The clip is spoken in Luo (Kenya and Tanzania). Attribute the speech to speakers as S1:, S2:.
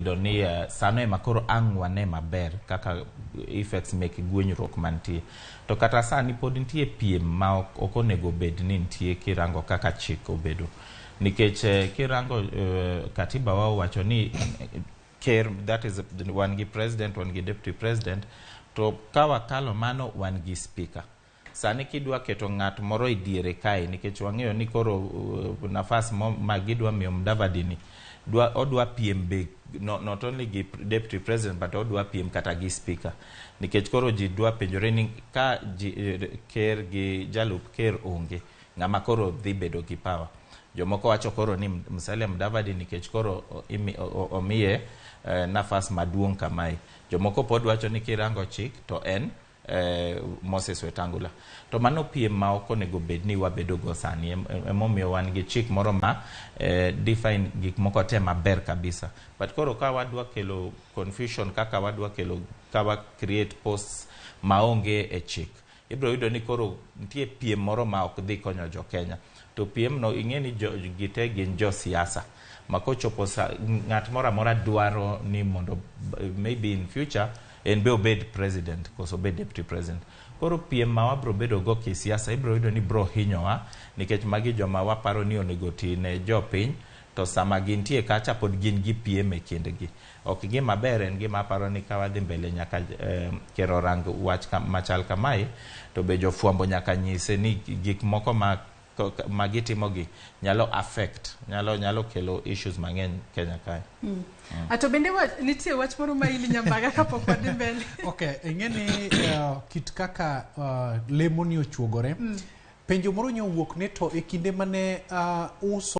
S1: Yudo ni sano ema koro ang' wane maber kaka effects mek gwenyruok mantie. To kata sani pod nitie piem ma ok onego bed ni nitie kirango kaka chik obedo. Nikech kirango katiba wa owacho ni ker, that is, wan gi president, wan gi deputy president, to ka wakalo mano wan gi speaker. Sani kidwa keto ng'at moro e diere kae, nikech wang'eyo ni koro nafas ma gidwa miyo Mudavadi ni dwa, odwa piem be no, not only gi deputy president but odwa piem kata gi speaker, nikech koro ji dwa penjore ni ka ji, ker gi jalup ker onge, ng'ama koro dhi bedo gi power. Jomoko wacho koro ni Musalia Mudavadi, nikech koro omiye nafas maduong' kamae. Jomoko pod wacho ni kirango chik to en Moses Wetangula. To mano piem ma ok onego bed ni wabedo go sani. Emomiyo wan gi chik moro ma define gik moko te maber kabisa. But koro ka wadwa kelo confusion, kaka wadwa kelo, ka wa create posts maonge e chik, ibiro yudo ni koro nitie piem moro ma ok dhi konyo jo Kenya. To piem no, ing'e ni jo, gite gin josiasa ma kochopo sa ng'at moro amora dwaro ni mondo maybe in future en be obed president koso obed deputy president. Koro piem ma wabro bedo go kisiasa ibro yudo ni bro hinyowa, nikech magi joma waparo ni onego ti ne jopiny, to sama gintie kacha pod gin gi piem e kindgi. Ok gima ber. En gima aparo ni ka wadhi mbele nyaka ker orang wach machal kamae, to be jofwambo nyaka nyise ni gik moko ma gitimogi nyalo affect, nyalo kelo issues mang'eny Kenya kae.
S2: Ato bende nitie wach moro ma ili Nyambaga kapok wadhi mbele.
S3: Ok, ing'e ni kit kaka lemo ni ochuogore. Penjo moro nyowuok ni to e kinde mane uso